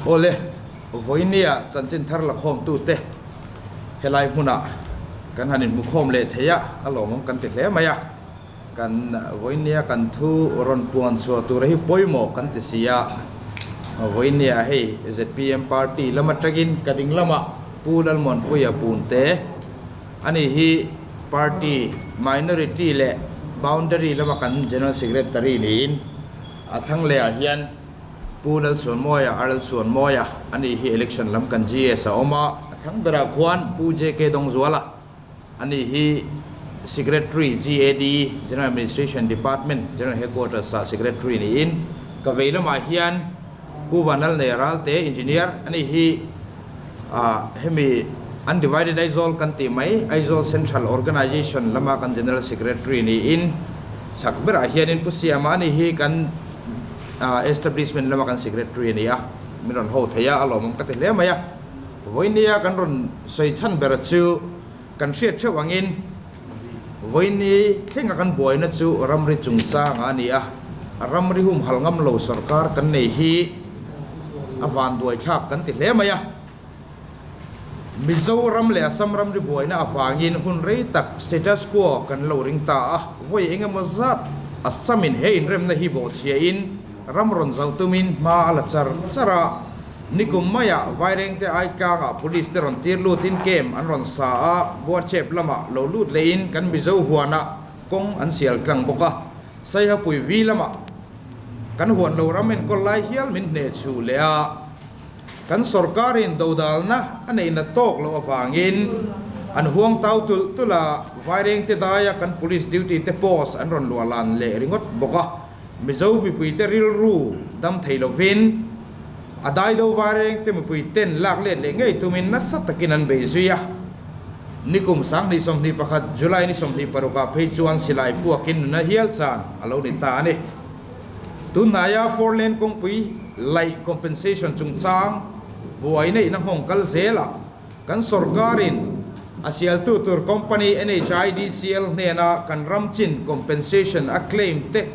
Awle, vawinia chanchin thar lakhawmtute helai hmunah kan han inhmukhawm leh thei a, a lawmawm kan ti hle mai a. Kan vawinia kan thu rawn puan chhuah tura hi pawimawh kan ti si a, vawinia hei zpm party lam atangin ka ding lamah Pu Lalmuanpuia Punte ani hi party minority leh boundary lama kan General Secretary niin a thlang leh ah hian Pu Lalchhuanmawia Arlalchhuanmawia ani hi election lam kan GS a awm a, a thlang berah khuan Pu JK Dawngzuala ani hi Secretary GAD General Administration Department General Headquarters ah Secretary niin ka vei lamah hian Pu Vanlalnei Ralte Engineer ani hi ah hemi Undivided Aizawl kan tih mai Aizawl Central Organisation lama kan General Secretary niin chhak berah hianin Pu Siama ani hi kan Establishment lama kan Secretary a ni a, min rawn ho thei a, a lawmawm ka ti hle mai a. Vawinia kan rawn sawi chhan ber chu kan hriat theuh angin vawiini thlenga kan buaina chu ramri chungchanga a ni a, ramri humhal ngam lo sorkar kan nei hi a vanduai thlak kan ti hle mai a. Mizoram leh Assam ramri buaina avangin hun rei tak status quo kan lo ring ta a, vawi eng emaw zat Assamin he inremna hi bawhchhiahin ram rawn zauh tumin hma a la char char a. Nikum maiah Vairengte Aitlangah police te rawn tir lutin camp an rawn sa a, Buarchep lamah lo lut lehin kan Mizo huanah kawng an sial tlang bawk a, Saihapui vi lamah kan huan lo ram enkawl lai hial min hneh chhuh leh a. Kan sorkarin dodalna a neihna tawk loh avangin an huang tau tulh tulh a, Vairengte daia kan police duty te post an rawn luah lan leh ringawt bawk a. Mizo mipuite rilru dam thei lovin a daido Vairengte mipui ten lak let leh ngei tumin nasa takin an bei zui a. Nikum 2021 July ni 26 ah phei chuan silai puakin nuna hial chan a lo ni ta a ni. Tunhnaia four lane kawngpui laih compensation chungchang buai neihna nghawng kal zelah kan sorkarin a sialtu tur company NHIDCL hnena kan ram chin compensation a claim te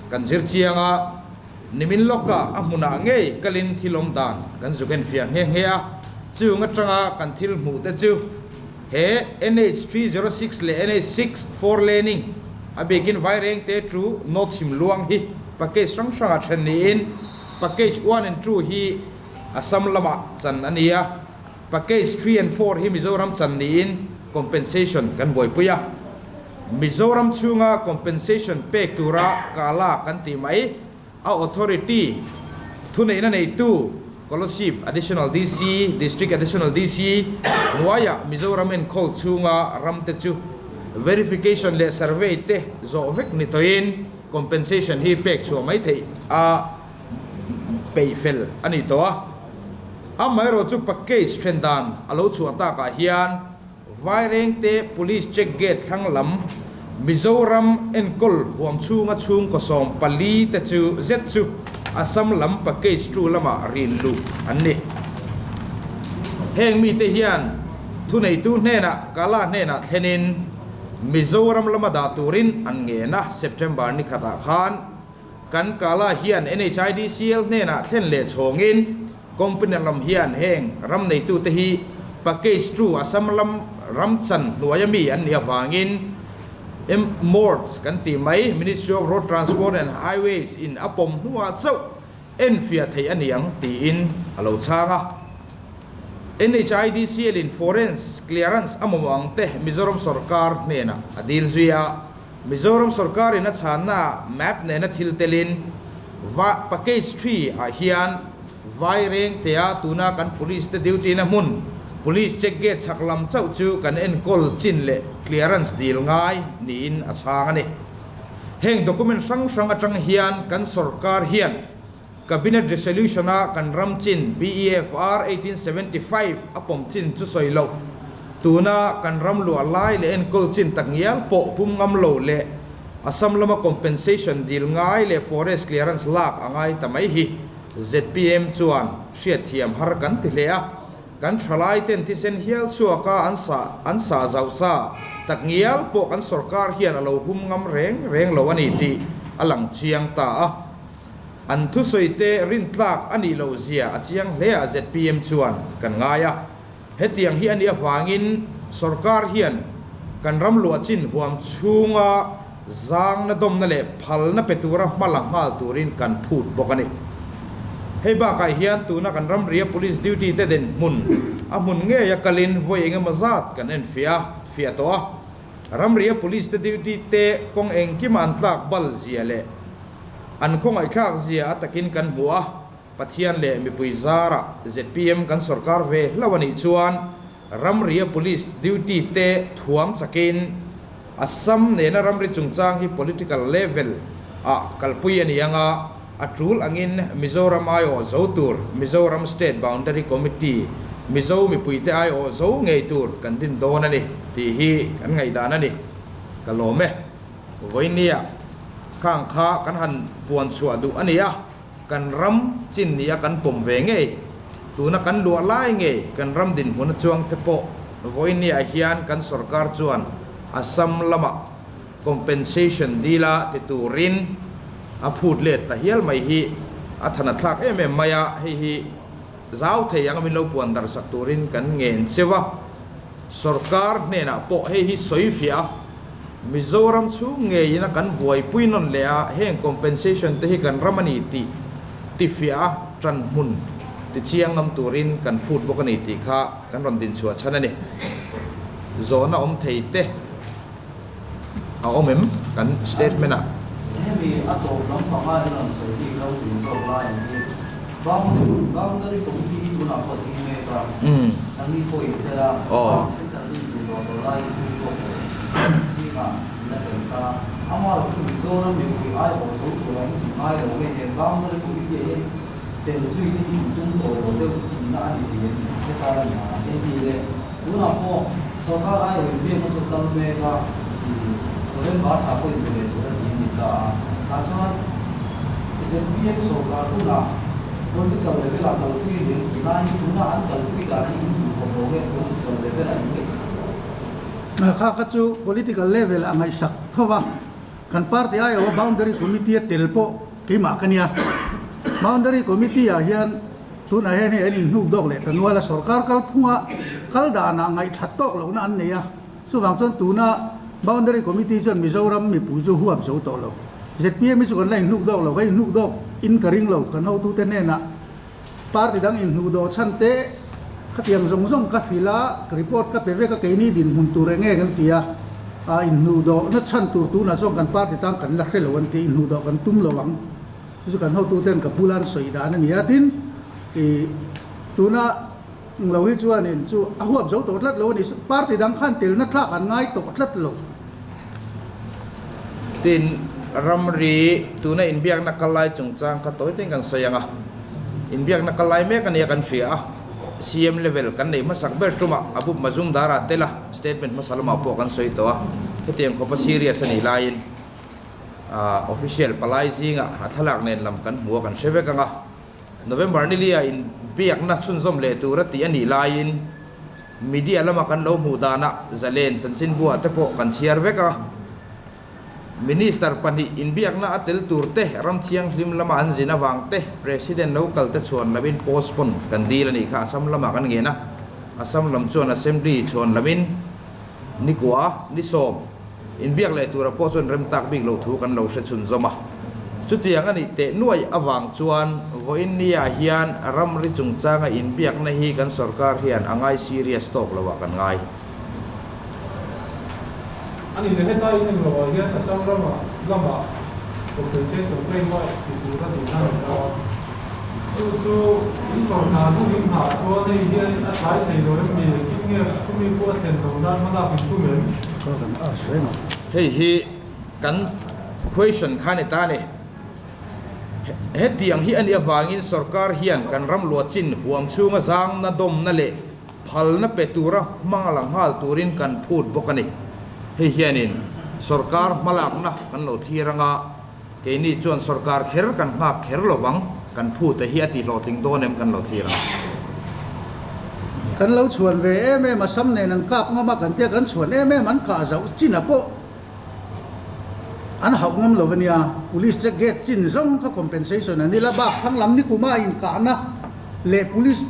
kan zir chiang a, nimin lawkah a hmunah ngei kalin thil awm dan kan zuk enfiah nghe nghe a, chung atanga kan thil hmuh te chu he NH 306 leh NH 6 four laning A bikin Vairengte chu North chhim luang hi package hrang hranga then niin package 1 and 2 hi Assam lamah chan a ni a, package 3 and 4 hi Mizoram chan niin compensation kan buaipui a. Mizoram chhunga compensation pek tura kala kan tih mai a authority thuneihna neitu Kolasib Additional DC, District Additional DC hnuaiah Mizoram enkawl chhunga ramte chu verification leh survey te zawh vek ni tawhin compensation hi pek chhuah mai theih a peih fel a ni tawh a. Amaherawh chu package then dan a lo chhuah takah hian Vairengte Police Check Gate thlang lam Mizoram enkawl huam chhunga chhungkaw 14 te chu zet chu Assam lam package tu lamah rin luh an ni. Heng mite hian thuneitu hnenah Kala hnenah thlenin Mizoram lama dah turin an ngen a, September ni khatah khan kan Kala hian NHIDCL hnenah thlen leh chhawngin Company lam hian heng ram neitute hi package tu Assam lam ram chan hnuaia mi an nih avangin MMORTS kan tih mai, Ministry of Road Transport and Highways in a pawm hnuah chauh enfiah theih a ni ang tiin a lo chhang a. NHIDCL in Forens clearance a mamawh ang te Mizoram sorkar hnenah a dil zui a. Mizoram sorkar in a chhanna map nena thil telin va package 3 ah hian Vairengtea tuna kan police te duty na hmun police check gate chhak lam chauh chu kan enkawl chin leh clearance dil ngai niin a chhang a ni. Heng document hrang hrang atang hian kan sorkar hian Cabinet Resolution a kan ram chin BEFR 1875 a pawm chin chu sawi loh. Tuna kan ram luah lai leh enkawl chin tak ngial pawh hum ngam lo leh Assam lama compensation dil ngai leh forest clearance lak a ngai ta mai hi zpm chuan hriatthiam har kan ti hle a. Kan thalai ten thisen hial chhuak a an sah an sah zauh sa tak ngial pawh kan sorkar hian a lo hum ngam reng reng lo a ni tih a lang chiang ta a. An thusawi te rintlak a nih loh zia a chiang hle a zpm chuan kan ngai a. Hetiang hi a nih avangin sorkar hian kan ram luah chin huam chhunga zangna dawmna leh phalna pe tura hma la nghal turin kan phut bawk a ni. Hei bakah hian tuna kan ramria police duty te den hmun a hmun ngeia kalin vawi engemaw zat kan enfiah a, fiah tawh a. Ramria police te duty te kawng engkima an tlak bal zia leh an khawngaihthlak zia a takin kan hmu a, Pathian leh mipui zara zpm kan sorkar ve hlauh a nih chuan ramria police duty te thuam chakin Assam nena ramri chungchang hi political level ah kalpui a ni ang a, a tul angin Mizoram aiawh zo tur Mizoram State Boundary Committee Mizo mipuite aiawh zo ngei tur kan din dawn a ni tih hi kan ngaihdan a ni. Ka lawm e. Vawinia khang kha kan han puan chhuah duh a ni a, kan ram chin nia kan pawm ve ngei, tuna kan luah lai ngei kan ram dinhmun a chuang te pawh vawinia hian kan sorkar chuan Assam lamah compensation dila ti turin a phut let ta hial mai hi a than a thlak em em mai a, hei hi zau thei ang a min lo puan darh sak turin kan ngen cheu a, sorkar hnenah pawh hei hi sawi fiah a, Mizoram chhung ngeiin a kan buaipui nawn leh a, heng compensation te hi kan ram a ni tih tifiah a, tan hmun tichiang ngam turin kan phut bawk a ni tih kha kan rawn dinchhuah chhan a ni. Zawhna awm thei te a awm em kan statement ah? Hemi a tawp lampanga i rawn sawi bik lo tih zawk lai ang hi Boundary Boundary Committee hi tunah pawh a ding mek a, kan ni pawh in tel a, party thenkhat chu in duh tawh lai in tum tawk lo zingah in la tel ta. Amaherawh chu Mizoram mipui aiawh zo tura in in ngai lo nge he Boundary Committee ah hian tel zui te hi in tum tawh lo deuh tihna a ni thei em hetlai a ni a he ti leh tunah pawh sorkar aiawh inbiakna chu a kal mek a ih November thla pawh inbe leh tur a ti a ni ta a tah chuan zpm sorkar hunah political level ah kalpui a ni ang tih lai hi tunah an kalpui dan hi in duh khawp lo nge political level ah in ngaihsak lo. Kha kha chu political level ah ngaihsak tho va. Kan party aiawha boundary committee a tel pawh keimah ka nia. Boundary committee ah hian tunah hian hei an inhnuk dawk leh ta nual a, sorkar kalphunga kal danah ngaihthat tawk lohna an nei a. Chuvang chuan tuna boundary committee chuan Mizoram mipui chu huap zo tawh lo. Zpm hi chu kan la inhnuk dawk lo, kan inhnuk dawk in ka ring lo, kan hotute hnenah party dang inhnuh dawh chhan te khatiang zawng zawng ka hrilh a, report ka pe vek a, keini dinhmun tur eng nge kan ti a, ah inhnuh dawh na chhan tur tunah chuan kan party tan kan la hre lo an ti, inhnuh dawh kan tum lo ang, chu chu kan hotuten ka bula an sawi dan a ni a, tin ih tuna lo hi chuanin chu a huap zo tawh tlat lo a ni, party dang khan telna thlak an ngai tawh tlat lo. Tin, ramri tuna inbiakna kal lai chungchang kha tawi tein kan sawi ang a, inbiakna kal lai mek a nia kan hria a, CM level kan neih hmasak ber tumah Abup Mazumdar ah tel a, statement hmasa lamah pawh kan sawi tawh a, hetiang khawpa serious a nih laiin official palai zingah a thlalak nen lam kan hmu a kan hre vek ang a, November ni lia inbiakna chhunzawm leh tura tih a nih laiin, Media lama kan lo hmuh danah Zalen chanchinbuah te pawh kan chhiar vek a. Minister pahnih inbiakna a tel tur te ram thianghlim lama an zin avang te President lo kal te chhuan loin postpone kan dil a nih kha Assam lamah kan ngen a. Assam lam chuan Assembly chhuan loin ni kua, ni sawm inbiak leh tura pawh chuan rem tak bik loh thu kan lo hre chhunzawm a. Chutiang a nih teh nuaih avang chuan vawiin niah hian ramri chungchanga inbiakna hi kan sorkar hian a ngai serious tawk lo ah kan ngai. A ni leh heta in englo ah hian Assam ramah lamah compensation claim a ti tur a tihna a ni ta. Chu chu in sorkar hun in nghah chuan hei hian a tlai thei lo em ni? Engtin nge khumi pawh a thlen loh nan hmalak in tum em? Hei hi kan question kha ni ta ni. Hetiang hi a nih avangin sorkar hian kan ram luah chin huam chhunga zangna dawmna leh phalna pe tura hmang lang nghal turin kan phut bawk a ni. Hei hianin sorkar hmalakna kan lo thlir anga keini chuan sorkar kher kan nghak kher lovang, kan phute hi a tihhlawhtling dawn em kan lo thlir ang. Kan lo chhuan ve em em a, sam nen an kap ngam a, kan tia kan chhuan em em an kah zauh chin a pawh. An hauh ngam lo ania, police te gate chin zawng kha compensation an ila bak thlang lam nikuma inkahna leh police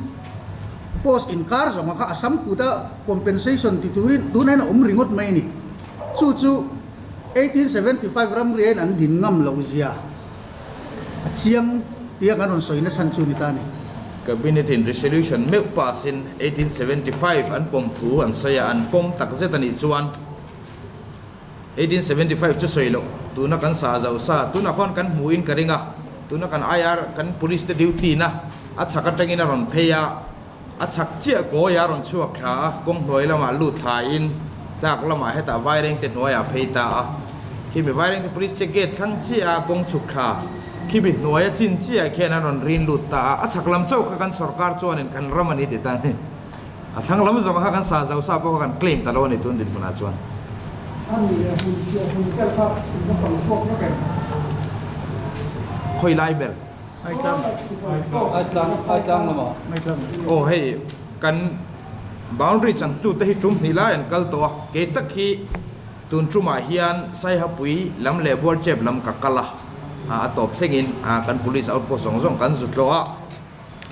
post inkar zawnga kha Assam kuta compensation ti turin tunah hian a awm ringawt mai a ni. Chu chu 1875 ramriain an din ngam loh zia a chiang tia kan rawn sawi nachhan chu ni ta a ni. Cabinet in resolution meuh pass in 1875 an pawm thu an sawi a, an pawm takzet a nih chuan 1875 chu sawi loh, tuna kan sa zo sa, tunah khawn kan hmuhin ka ring a, tuna kan IR, kan police te duty na a chhak atangin a rawn phei a, a chhak chiah kawi a rawn chhuak thla a, kawng hnuai lamah lut thlaiin tlak lamah hetah Vairengte hnuaiah phei ta a, khimi Vairengte police che gate thlang chiah a kawng chhuk thla, khimi hnuaia chin chiah khian an rawn rin lut ta a, a chhak lam chauh kha kan sorkar chuanin kan ram a ni ti ta a ni. A thlang lam zawng kha kan sa zo sa pawh kha kan claim ta lo a ni tun dinhmunah chuan. A ni e, hmun chhiah hmun vel kha in va fang chhuak vek em? Khawi lai ber? Aitlang. Aitlang, Aitlang lamah. Aitlang. Aw hei kan boundary changtu te hi tum hnih lai an kal tawh a, kei tak hi tun tumah hian Saihapui lam leh Buarchep lam ka kal a, a tawp thlengin kan police outpost zawng zawng kan zut hlawh a.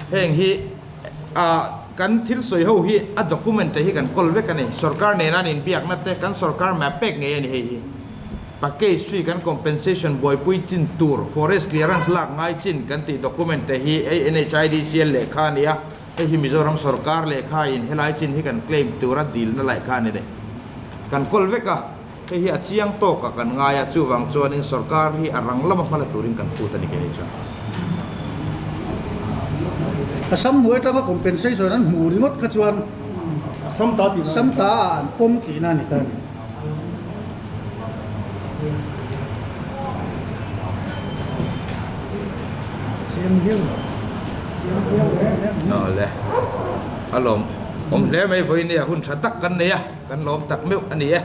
Heng hi ah kan thil sawi ho hi a document te hi kan kawl vek a ni. Sorkar nena an inbiakna te kan sorkar map pek ngei a ni hei hi. Package fee kan compensation buaipui chin tur forest clearance lak ngai chin kan tih document te hi hei NHIDCL lehkha a ni a, hei hi Mizoram sorkar lehkha in helai chin hi kan claim tura dilna lehkha a ni le. Kan kawl vek a, hei hi a chiang tawk a kan ngai a, chuvang chuanin sorkar hi a rang lama hmala turin kan phut a ni kei chuan. Assam hnuai atanga compensation an hmuh ringawt kha chuan Samta ah an pawm tihna a ni ta a ni. Chiang viau lo. Awle a lawm awm hle mai vawiin nia hun tha tak kan nei a, kan lawm tak meuh a ni e.